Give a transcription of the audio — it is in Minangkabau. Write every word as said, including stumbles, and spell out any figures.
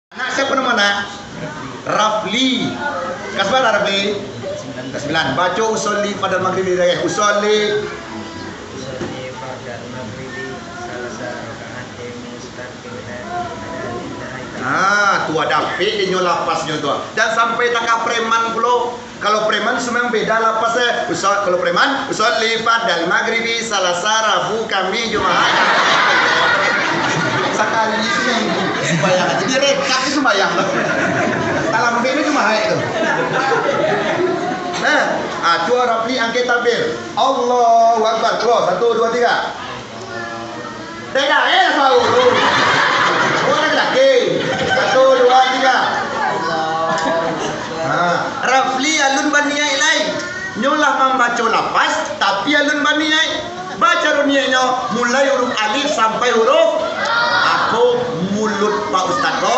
Anak siapo namo anak? Rafli. Kelas bara Rafli? Kelas sembilan. Baco usolli fardal maghribi, usolli. Usolli fardal maghribi salasa rakaatin mustaqilati lillahi ta'ala. Ah, tu dapek inyo lafasnyo tu. Jan sampai takah preman pulo. Kalau preman sumbayang beda lafaz, eh. Usa-, kalau preman, usolli fardal maghribi salasa rabu kamih jumaat. Sakali sumbayang, jadi rekap sumbayang. Talambek tu jumaat tu. Nah, ah, tu Rafli angkek takbir. Allahu Akbar. Keluar. Satu, dua, tiga. Dah, dah, eh, baru. Oh, laki-laki. Satu, dua, tiga. Ha, Rafli alun baniaik lai. Nyo lah mambaco lafaz, tapi alun baniaik. Baco niaiknyo, mulai huruf alif sampai huruf ako, mulut Pak Ustaz ko.